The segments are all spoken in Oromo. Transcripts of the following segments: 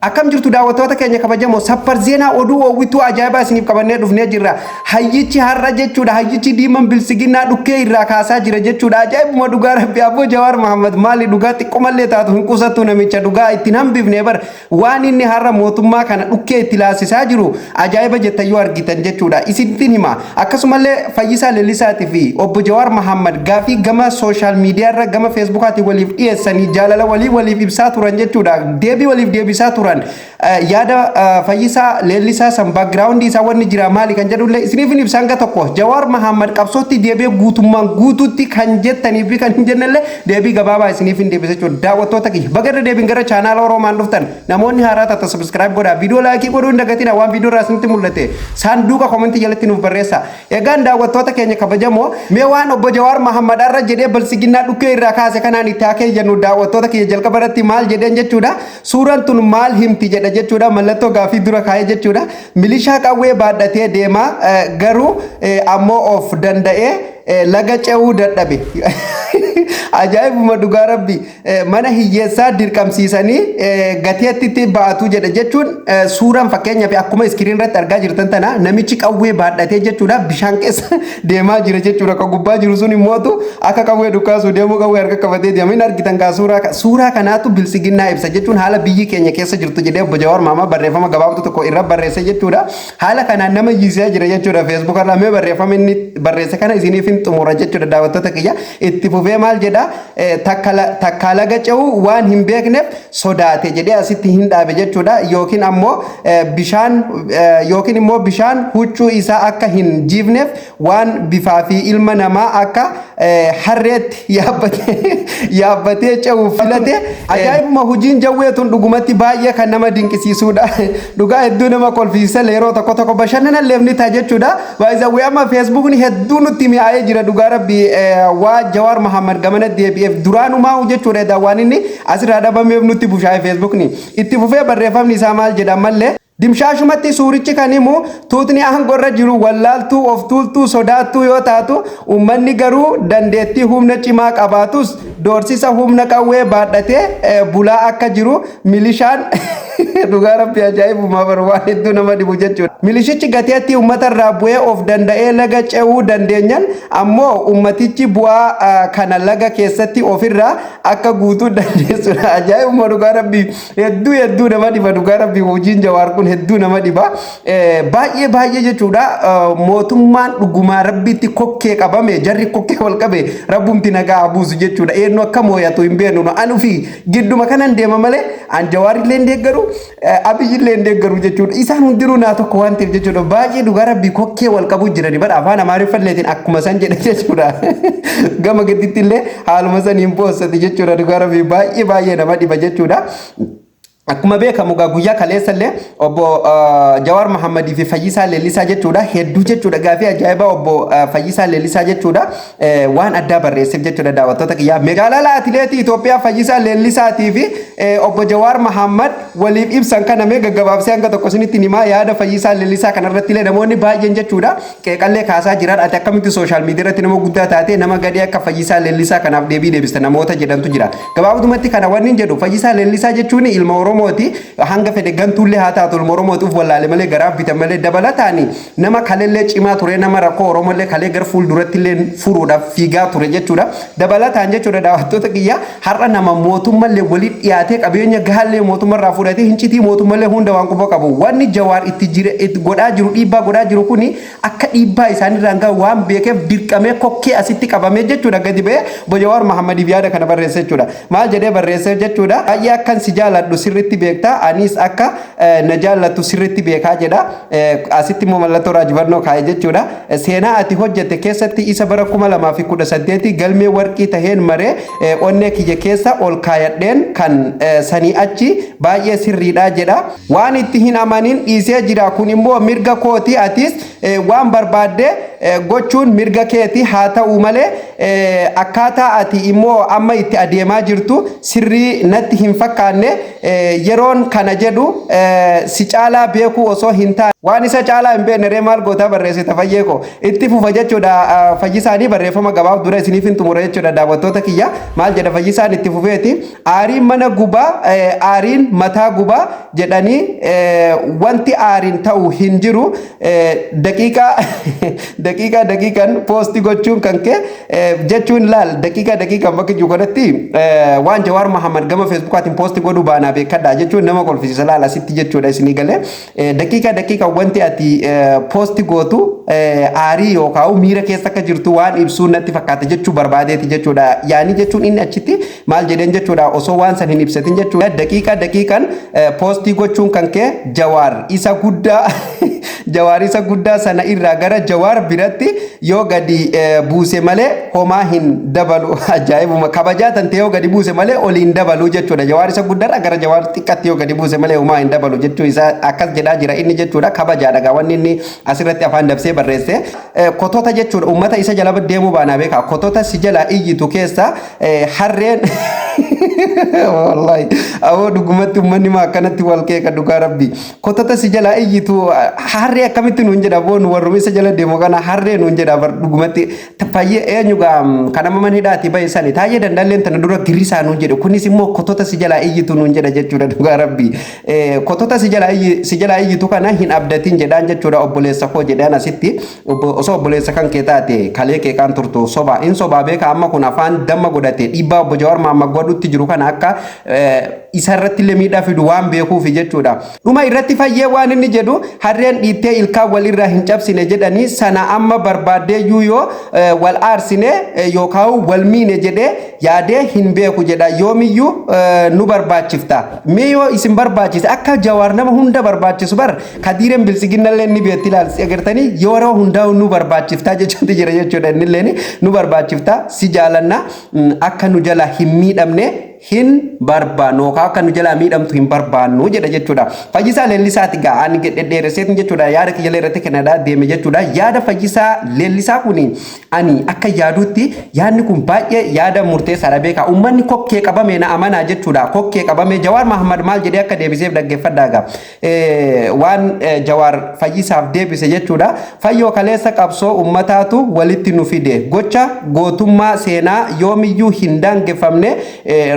Akkam jirtu daawwattoota keenya kabajamoo? Sappar zeenaa oduu oowwituu ajaa'ibaa isiniif qabannee dhufnee jirra. Hayyichi har'a jechuudha, hayyichi diiman bilsiginnaa dhukkee irraa kaasaa jira jechuudha. Ajaa'ibuma dhugaa rabbi! Abboo Jawaar Mahammad maali, dhugaa xiqqoomallee taatu hin qusattu namicha, dhugaa ittiin hambifne bar. Waan inni har'a mootummaa kana dhukkee itti laasisaa jiru ajaa'iba jettan yoo argitan jechuudha. Isinittiin hima. Akkasumallee Fayyisaa Leellisaatii fi obbo Jawaar Mahammad gaafii gama social media irra, gama Feesbuukaatiin waliif dhiyeessanii, jaalala walii waliif ibsaa turan jechuudha. Deebii waliif deebisaa turan. Yaada Fayyisaa Leellisaa san background isaa wanni jira maali kan jedhullee isiniif hin ibsa hanga tokko. Jawaar Mahammad qabsootti deebi'ee guutummaan guutuutti kan jettanii fi kan hin jennellee deebii gabaabaa isiniif hin deebisa jechuudha. Daawwattoota kiyya, baga irra deebiin gara chaanaala Oroomaan dhuftan. Namoonni haaraa taatan subscribe godhaa. Viidiyoo like godhuu hin dagatina. Waan viidiyoo irraa isinitti mul'ate saanduqa comment jalatti nuuf barreessa. Egaan daawwattoota keenya kabajamoo, mee waan obbo Jawaar Mahammad irra jedhee balsiginnaa dhukkee irraa kaase kanaan itti haa keeyyannu. Daawwattoota kiyya, jalqaba irratti maal jedheen jechuudha? Suuraan tun maal himti jedha jechuudha. Mallattoo gaafii dura kaa'ee jechuudha. Milishaa qawwee baadhatee deema, garuu ammoo of danda'ee laga ce'uu dadhabe. Ajaa'ibuma dhugaa rabbi! Mana hiyyeessaa dirqamsiisanii gateettitti ba'atu jedha jechuun, suuraan fakkeenyaaf akkuma screen irratti argaa jirtan tana, namichi qawwee baadhatee jechuudha bishaan keessa deemaa jira jechuudha. Kan gubbaa jiru sun immootu akka qawwee dhukaasuu deemuu qawwee harka qabatee deema hin argitan kaa. Suuraa kanaatu bilsiginnaa ibsa jechuun, haala biyyi keenya keessa jirtu jedhee obbo Jawaar Mahammad barreeffama gabaabtuu tokko irra barreesse jechuudha. Haala kanaan nama yiisaa jira jechuudha Facebook irraa. Mee barreeffama inni barreesse kana isiniif hin xumura jechuudha, daawwattoota kiyya. Itti fufee maal jedha? Takka laga ce'uu waan hin beekneef sodaate jedhee asitti hin dhaabe jechuudha. Yookiin ammoo bishaan, yookiin immoo bishaan huccuu isaa akka hin jiifneef waan bifaa fi ilma namaa akka harreetti yaabbatee ce'uuf filate. Ajaa'ibuma! Hojiin jawwee tun dhugumatti baay'ee kan nama dinqisiisudha. Dhugaa hedduu nama kolfisiisa, yeroo tokko tokko bashannanalleef ni ta'a jechuudha. Baay'ee amma Feesbuukni hedduu nutti mi'aayee jira dhugaa rabbi. Waa Jawaar Mahammad gamana deebi'eef duraanumaa jechuudha, waan inni asirraa dhabameef nutti bushaa'e Feesbuukni. Itti fufee barreeffamni isaa maal jedha mallee? Dimshaashumatti suurichi kan himu, tuutni aangorra jiru wallaaltuu, of tuultuu, sodaattuu yoo taatu, uummanni garuu dandeettii humna cimaa qabaatus doorsisa humna qawwee baadhatee bulaa akka jiru. Milishaan, dhugaa rabbi ajaa'ibuma bar, waan hedduu nama dhibu jechuudha. Milishichi gateettii uummata irraa bu'ee of danda'ee laga ce'uu dandeenyan ammoo uummatichi bu'aa kana laga keessatti ofirraa akka guutuu dandeessudha. Ajaa'ibuma dhugaa rabbi, hedduu hedduu nama dhiba. Dhugaa rabbi, hojiin Jawaar kun hedduu nama dhiba. Baay'ee baay'ee jechuudha. Mootummaan dhugumaa rabbitti kokkee qabame, jarri kokkee wal qabe, rabbumti nagaa buusu jechuudha. Eenyu akka mooyatu hin beeknu. Anu fi gidduma kanan deema malee an Jawaarillee hin deeggaru, Abiyyillee hin deeggaru jechuudha. Isaan hundinuu naa tokko waan ta'eef jechuudha. Baay'ee dhugaa rabbii kokkee wal qabu jirani bara. Afaan Amaariffalleetiin akkuma san jedhe jechuudha. Gama gaditti illee haaluma saniin boossate jechuudha. Dhugaa rabbii baay'ee baay'ee nama dhiba jechuudha. Akkuma beekamu gaa, guyyaa kaleessa illee obbo Jawaar Mahammadii fi Fayyisaa Leellisaa jechuudha, hedduu jechuudha, gaafii ajaa'ibaa obbo Fayyisaa Leellisaa jechuudha waan addaa barreesseef jechuudha, daawwattoota kiyyaa. Jaalala atileetii Itoophiyaa Fayyisaa Leellisaatii fi obbo Jawaar Mahammad waliif ibsan kana mee gaggabaabsee hanga tokko isinitti himaa. Yaada Fayyisaa Leellisaa kanarratti illee namoonni baay'een jechuudha qeeqallee kaasaa jiran. Ati akkamitti social media irratti nama guddaa taate nama gadhee akka Fayyisaa Leellisaa kanaaf deebii deebista namoota jedhantu jira. Gabaabumatti kana wanni hin jedhu, Fayyisaa Leellisaa jechuun ilma Oromooti. Hanga fedhe gantuullee haa taatu, ilma Oromooti. Uf wallaale malee, garaaf bitan malee. Dabalataan nama kalellee cimaa ture, nama rakkoo Oromollee kalee gara fuulduratti illee furuudhaaf fiigaa ture jechuudha. Dabalataan jechuudha, daawwattoota kiyya, har'a nama mootummallee walitti dhiyaatee, qabeenya gahaallee mootummarraa fudhatee, hincitii mootummallee hunda waan quba qabu. Wanni Jawaar itti jira itti godhaa jiru, dhiibbaa godhaa jiru kuni akka dhiibbaa isaanirraan gahu waan beekeef dirqamee kokkee asitti qabamee jechuudha gadi ba'ee obbo Jawaar Mahammadiif yaada kana barreesse jechuudha. Maal jedhee barreesse jechuudha? Baay'ee akkan si jaaladhu sirriitti beekta, anis akka na jaallattu sirriitti beekaa jedha. Asitti immoo mallattoo raajifannoo kaa'e jechuudha. Seenaa ati hojjette keessatti isa bara 2018 galmee warqii taheen maree onnee kiyya keessa ol kaayadheen kan sanii achi baay'ee sirriidha jedha. Waan itti hin amanin dhiisee jira, kun immoo mirga kooti, atis waan barbaadde gochuun mirga keeti. Haa ta'u malee akkaataa ati immoo amma itti adeemaa jirtu sirrii natti hin fakkaanne. Yeroon kana jedhu si caalaa beekuu osoo hin taane, waan isa caalaa hin beekne ree maal gootaa barreessita fayyee koo? Itti fufa jechuudha Fayyisaanii. Barreeffama gabaaf dura isiniif hin xumura jechuudha, daawwattoota kiyya. Maal jedha Fayyisaan itti fufeeti? Aariin mana gubaa, aariin mataa gubaa. jedhanii wanti aariin ta'u hin jiru. Daqiiqaa daqiiqaa daqiiqaan post gochuun kan kee jechuun, laal, daqiiqaa daqiiqaan bakka jiru kanatti waan Jawaar Mahammad gama Feesbuukaatiin post godhuu baanaa beekadha jechuun nama kolfisiisa. Laal asitti jechuudha, isinii galee, daqiiqaa daqiiqaan wanti ati post gootu aarii yookaan miira keessa akka jirtu waan ibsuu natti fakkaata jechuu barbaadeeti jechuudha. Yaani jechuun inni achitti maal jedheen jechuudha, osoo waan san hin ibsatin jechuudha. Daqiiqaa daqiiqaan post gochuun kan kee Jawaar isa guddaa sana irraa gara Jawaar biratti yoo gadi buuse malee homaa hin dabalu. Ajaa'ibuma, kabajaa tante yoo gadi buuse malee ol hin dabalu jechuudha. Jawaar isa guddaarraa gara Jawaar xiqqaatti yoo gadi buuse malee homaa hin dabalu jechuu isaa akkas jedhaa jira inni jechuudha. Kabajaadha gaa wanni inni asirratti afaan dabsee barreesse. Kotota jechuudha, uummata isa jala deemuu baanaa beeka. Kotota si jala iyyitu keessa harreen, wallahi awoo, dhugumatti uummanni maa akkanatti wal qeeqa? Dhugaa rabbi, kotota si jala iyyitu harree akkamitti nuun jedha? Boonu warruma isa jala deemu kana harree nuun jedha bar. Dhugumatti fayyee eenyu gaa kan amma mana hidhaati bahe sani taayee dandalleen tana dura girrisaa nuun jedhe. Kunis immoo kotota si jala iyyitu nuun jedha jechuudha. Dhugaa rabbi, kotota si jala iyyitu kana hin abdatin jedhaan jechuudha. Obboleessa koo jedhaan asitti, osoo obboleessa kan kee taate kalee qeeqaan turtu. Soba in sobaa beeka. Amma kun afaan damma godhate dhiibbaa obbo Jawaar Mahammad godhutti jiru kana akka isa irratti illee miidhaa fidu waan beekuufi jechuudha. Dhuma irratti fayyee waan inni jedhu, harreen dhiittee ilkaan walirraa hin cabsine jedhanii sana amma barbaaddee iyyuu yoo wal aarsine yookaan wal miine jedhee yaadee hin beeku jedha. Yoomiyyuu nu barbaachifta. Mee yoo isin barbaachise, akka Jawaar nama hunda barbaachisu bar kadiireen biltsiginnallee ni beetti. Ilaalsi agartanii, yeroo hundaa'u nu barbaachiftaa jechuutu jira jechuudha. Innillee nu barbaachifta, si jaalanna, akka nu jala hin miidhamne hin barbaannu yookaan akka nu jalaa miidhamtu hin barbaannu jedha jechuudha. Fayyisaa Leellisaati gaa ani dhedheeresseetin jechuudha, yaada kiyyalee irratti kennadhaa deeme jechuudha. Yaada Fayyisaa Leellisaa kuni ani akka yaadutti yaadni kun baay'ee yaada murteessaadha beekaa. Uummanni kokkee qabame na amanaa jechuudha. Kokkee qabame Jawaar Mahammad maal jedhee akka deebiseef dhaggeeffadhaa gaa. Waan Jawaar Fayyisaaf deebise jechuudha. Fayyoo, kaleessa qabsoo uummataatu walitti nu fide. Gocha gootummaa seenaa yoomiyyuu hin daangeffamne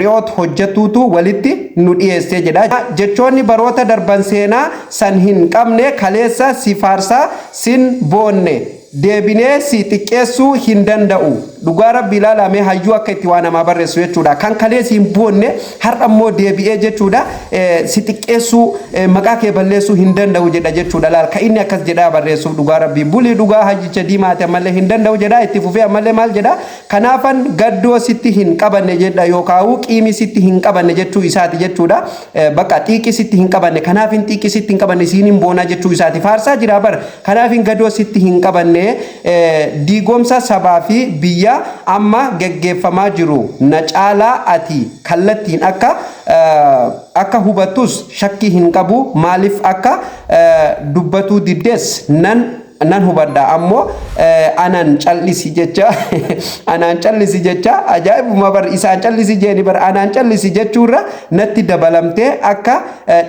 ri'oot hojjetuutu walitti nu dhiyeesse jedha. Jechoonni baroota darban seenaa san hin qabne kaleessa si faarsaa sin boonne, deebinee si xiqqeessuu hin danda'u. Dhugaa rabbi, ilaalamee hayyuu akka itti waa namaa barreessu jechuudha. Kan kalee si hin boonne har'a immoo deebi'ee jechuudha si xiqqeessuu, maqaa kee balleessuu hin danda'u jedha jechuudha. Laal ka inni akkas jedhaa barreessuuf. Dhugaa rabbi, bulii dhugaa hayyicha diimaate ammallee hin danda'u jedha. Itti fufee ammallee maal jedha? Kanaafan gaddoo sitti hin qabanne jedha, yookaan qiimi sitti hin qabanne jechuu isaati jechuudha. Bakka xiiqi sitti hin qabanne, kanaaf hin xiiqi sitti hin qabanne, siin hin boonaa jechuu isaati. Faarsaa jira bar. Kanaaf hin gadoo sitti hin qabanne, diigomsa sabaa fi biyya amma geggeeffamaa jiru na caalaa ati kallattiin akka hubattus shakkii hin qabu. Maaliif akka dubbatuu diddees nan hubadha. Ammoo anan callisi jecha, anaan callisi jecha. Ajaa'ibuma bar, isaan callisi jeeni bar. Anaan callisi jechuurra natti dabalamtee akka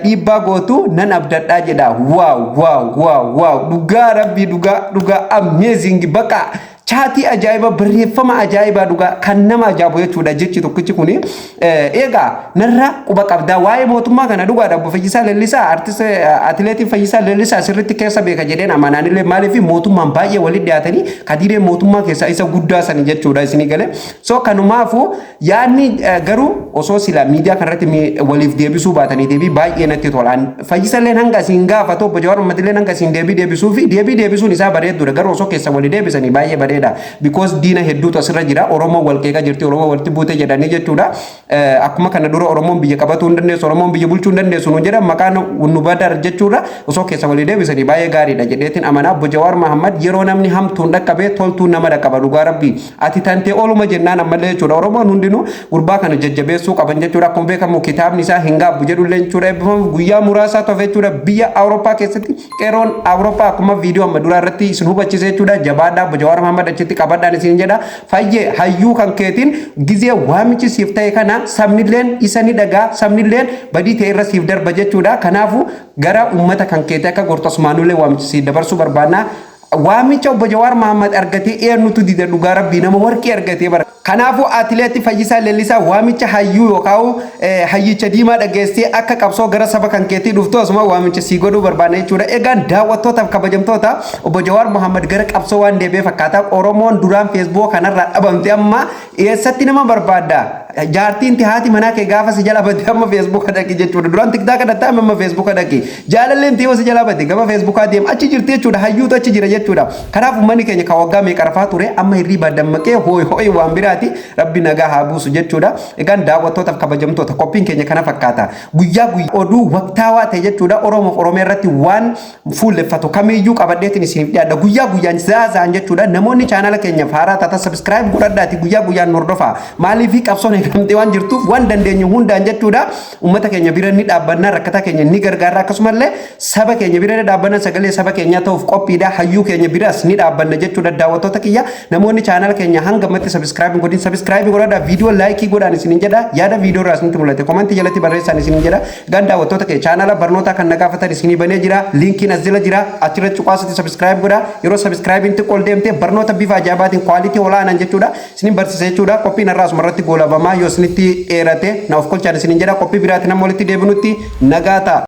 dhiibbaa gootu nan abdadhaa jedha. Wow, wow, wow, wow! Dhugaa rabbii, dhugaa, dhugaa, amazing! Baqa chaatii ajaa'iba, barreeffama ajaa'ibaa, dhugaa kan nama ajaa'ibu jechuudha. Jechi tokkichi kuni eegaa narra quba qabdaa waa'ee mootummaa kana. Dhugaadha, obbo Fayyisaa Leellisaa, artist atileetiin Fayyisaa Leellisaa sirriitti keessa beeka jedheen amanaanillee. Maaliif mootummaan baay'ee walitti dhiyaatanii kadiiree mootummaa keessaa isa guddaa sani jechuudha, isinii galee. So kanumaafu yaadni garuu osoo sila miidiyaa kanarratti waliif deebisuu baatanii deebii baay'ee natti tola. Fayyisalleen hanga asiin gaafatu, obbo Jawaar Mohammadilleen hanga asiin deebii deebisuu fi deebii deebisuun isaa bareedduudha, garuu osoo keessa walii deebisanii baay'ee bareeda. Because diina hedduutu asirra jira. Oromoo wal qeeqa jirti, Oromoo walitti buute jedhanii jechuudha. Akkuma kana dura Oromoon biyya qabatuu hin dandeessu, Oromoon biyya bulchuu hin dandeessu nu jedhan, maqaan nu badar jechuudha. Osoo keessa walii deebisanii baay'ee gaariidha jedheetiin amanaa. Obbo Jawaar Mohammad, yeroo namni hamtuun dhaqqabee toltuun nama dhaqqaba. Dhugaa rabbii, ati tantee oluma jennaan ammallee jechuudha. Oromoon hundinuu gurbaa kana jajjabeessuu qaban jechuudha. Akkuma beekamu kitaabni isaa hin gaabbu jedhullee jechuudha. Eebbifamuuf guyyaa muraasaa tofe jechuudha. Biyya Awurooppaa keessatti qeeroon Awurooppaa akkuma viidiyoo amma duraa irratti isin hubachiise jechuudha. Jabaadhaa, obbo Jawaar Mohammad achitti qabadhaan isin jedha. Fayyee, hayyuu kan keetiin gizee waamichi siif ta'e kana sabnilleen isa ni dhagaa, sabnilleen badii ta'e irra siif darba jechuudha. Kanaafuu gara uummata kan keetii akka gortosmaanullee waamichi siif dabarsuu barbaanna. Waamicha obbo Jawaar Mohammad argatee eenyutu dida? Dhugaa rabbii, nama warqii argatee bara. Kanaafuu atileetii Fayyisaa Leellisaa, waamicha hayyuu yookaan hayyicha diimaa dhageessee akka qabsoo gara saba kan keetii dhuftu asuma waamicha sii godhuu barbaanna jechuudha. Egaan daawwattootaaf kabajamtoota, obbo Jawaar Mohaammed gara qabsoo waan deebi'ee fakkaata. Oromoon duraan Facebook kanarraa dhabamte amma eessatti nama barbaadda? Jaartiin haati manaa kee gaafa si jala badde amma Facebook dhaqi jechuudha. Duraan TikTok dhaqxa, amma Facebook dhaqi. Jaalalleen ta'ee si jala badde gama Facebookaa deem, achi jirti jechuudha. Hayyuutu achi jira jechuudha. Kanaaf uummanni keenya kan waggaa meeqa rafaa ture amma hirriibaa dammaqee hooyi hooyi waan biraati. Rabbi nagaa haa buusu jechuudha. Egaan daawwattootaaf kabajamtoota, qophiin keenya kana fakkaata. Guyyaa guyyaa oduu waqtaawaa ta'e jechuudha. Oromoof Oromiyaa irratti waan fuulleffatu kamiyyuu qabadheetiin isiniif dhiyaadha. Guyyaa guyyaan zaazaan jechuudha. Namoonni chaanala keenyaaf haaraa taatan subscribe godhadhaati guyyaa guyyaan hordofaa. Maaliif? Qabsoon eegamtee waan jirtuuf waan dandeenyu hundaan jechuudha. Uummata keenya bira ni dhaabbanna, rakkataa keenya ni gargaarra, akkasumallee saba keenya bira ni dhaabbanna, sagalee saba keenyaa ta'uuf qophiidha. Hayyuu keenya biras ni dhaabbanna jechuudha. Daawwattoota kiyya, namoonni chaanala keenya hanga ammatti subscribe godhin, subscribe godhadhaa, viidiyoo like godhaan isiniin jedha. Yaada viidiyoo irraa isinitti mul'ate comment jalatti barreessaan isiniin jedha. Gan daawwattoota keenya, chaanala barnootaa kan na gaafatan isinii banee jira. Linkiin as jala jira. Achirra cuqaasatti subscribe godha. Yeroo subscribe xiqqoo ol deemte barnoota bifa ajaa'ibaatiin quality olaanaan jechuudha isinin barsiisa jechuudha. Qophiin irraa asuma irratti goolabamaa. Yoo isinitti dheerate na of kolchaan isiniin jedha. Qophii biraatti nama walitti deebinutti nagaa ta'a.